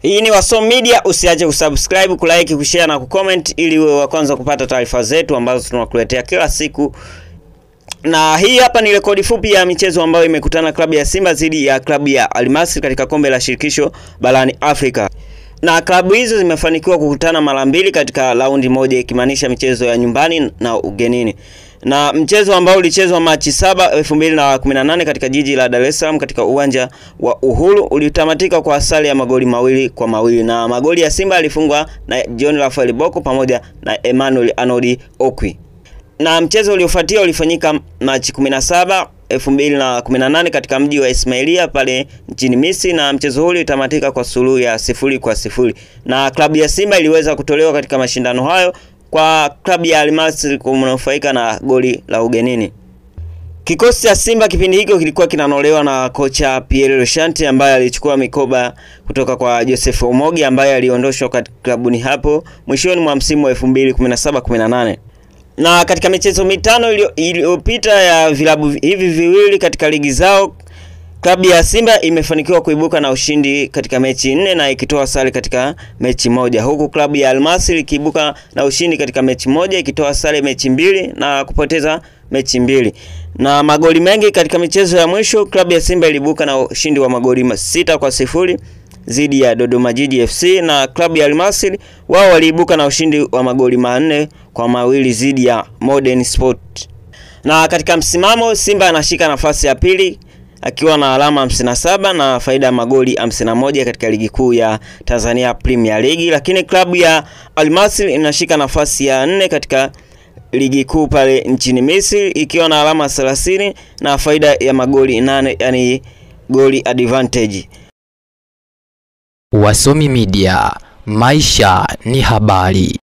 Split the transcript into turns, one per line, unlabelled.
Hii ni Wasomi Media, usiache kusubscribe, kulike, kushare na kucomment ili uwe wa kwanza kupata taarifa zetu ambazo tunakuletea kila siku. Na hii hapa ni rekodi fupi ya michezo ambayo imekutana klabu ya Simba dhidi ya klabu ya Al Masry katika kombe la shirikisho barani Afrika. Na klabu hizo zimefanikiwa kukutana mara mbili katika raundi moja, ikimaanisha michezo ya nyumbani na ugenini. Na mchezo ambao ulichezwa Machi 7, 2018 katika jiji la Dar es Salaam katika uwanja wa Uhuru ulitamatika kwa sare ya magoli 2-2, na magoli ya Simba yalifungwa na John Rafael Boko pamoja na Emmanuel Arnold Okwi. Na mchezo uliofuatia ulifanyika Machi 17, 2018 katika mji wa Ismailia pale nchini Misri, na mchezo huu ulitamatika kwa suluhu ya 0-0. Na klabu ya Simba iliweza kutolewa katika mashindano hayo kwa klabu ya Al Masry kunufaika na goli la ugenini. Kikosi cha Simba kipindi hicho kilikuwa kinanolewa na kocha Pierre Loshanti ambaye alichukua mikoba kutoka kwa Joseph Omogi ambaye aliondoshwa katika klabuni hapo mwishoni mwa msimu wa 2017-18. Na katika michezo mitano iliyopita ya vilabu hivi viwili katika ligi zao, klabu ya Simba imefanikiwa kuibuka na ushindi katika mechi 4 na ikitoa sare katika mechi moja, huku klabu ya Al Masry ikiibuka na ushindi katika mechi moja ikitoa sare mechi 2 na kupoteza mechi 2. Na magoli mengi katika michezo ya mwisho, klabu ya Simba iliibuka na ushindi wa magoli 6-0 dhidi ya Dodoma Jiji FC, na klabu ya Al Masry wao waliibuka na ushindi wa magoli 4-2 dhidi ya Modern Sport. Na katika msimamo, Simba anashika nafasi ya pili akiwa na alama 57 na faida ya magoli 51 katika ligi kuu ya Tanzania Premier League, lakini klabu ya Al Masry inashika nafasi ya 4 katika ligi kuu pale nchini Misri ikiwa na alama 30 na faida ya magoli 8, yani goli advantage.
Wasomi Media, maisha ni habari.